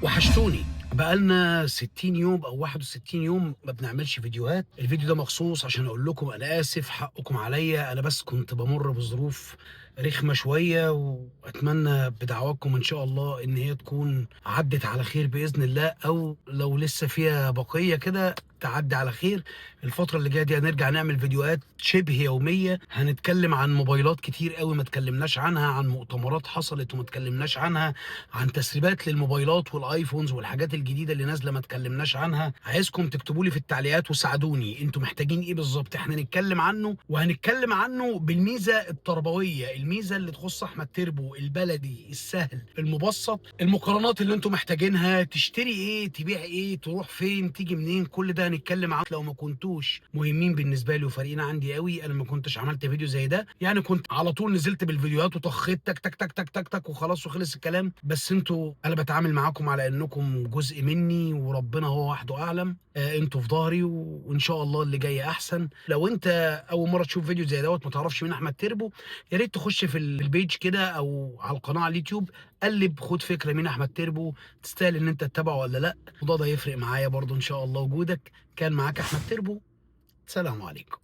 وحشتوني. بقالنا 60 يوم او 61 يوم ما بنعملش فيديوهات. الفيديو ده مخصوص عشان اقول لكم انا اسف، حقكم عليا، انا بس كنت بمر بظروف رخمة شوية، واتمنى بدعواتكم ان شاء الله ان هي تكون عدت على خير باذن الله، او لو لسه فيها بقية كده تعدي على خير. الفترة اللي جاية دي هنرجع نعمل فيديوهات شبه يومية، هنتكلم عن موبايلات كتير قوي ما اتكلمناش عنها، عن مؤتمرات حصلت وما اتكلمناش عنها، عن تسريبات للموبايلات وال iPhones والحاجات الجديدة اللي نازلة ما اتكلمناش عنها. عايزكم تكتبوا لي في التعليقات وساعدوني، انتوا محتاجين ايه بالظبط احنا نتكلم عنه، وهنتكلم عنه بالميزة التربوية، الميزة اللي تخص احمد تربو، البلدي السهل المبسط، المقارنات اللي انتوا محتاجينها، تشتري ايه، تبيع ايه، تروح فين، تيجي منين، كل ده هنتكلم عنه. لو ما كنتوش مهمين بالنسبة لي وفارقين عندي قوي انا ما كنتش عملت فيديو زي ده، يعني كنت على طول نزلت بالفيديوهات وطخيت تك تك تك تك تك تك وخلاص وخلص الكلام. بس انتوا انا بتعامل معاكم على انكم جزء مني، وربنا هو وحده اعلم. انتوا في ظهري، وان شاء الله اللي جاي احسن. لو انت اول مرة تشوف فيديو زي دوت ما تعرفش مين احمد تربو، يا ريت تخش في ال page كده او على القناة على اليوتيوب، قلب خد فكرة مين احمد تربو، تستاهل ان انت تتابعه ولا لا. الموضوع ده يفرق معايا برضو ان شاء الله وجودك. كان معاك احمد تربو، سلام عليكم.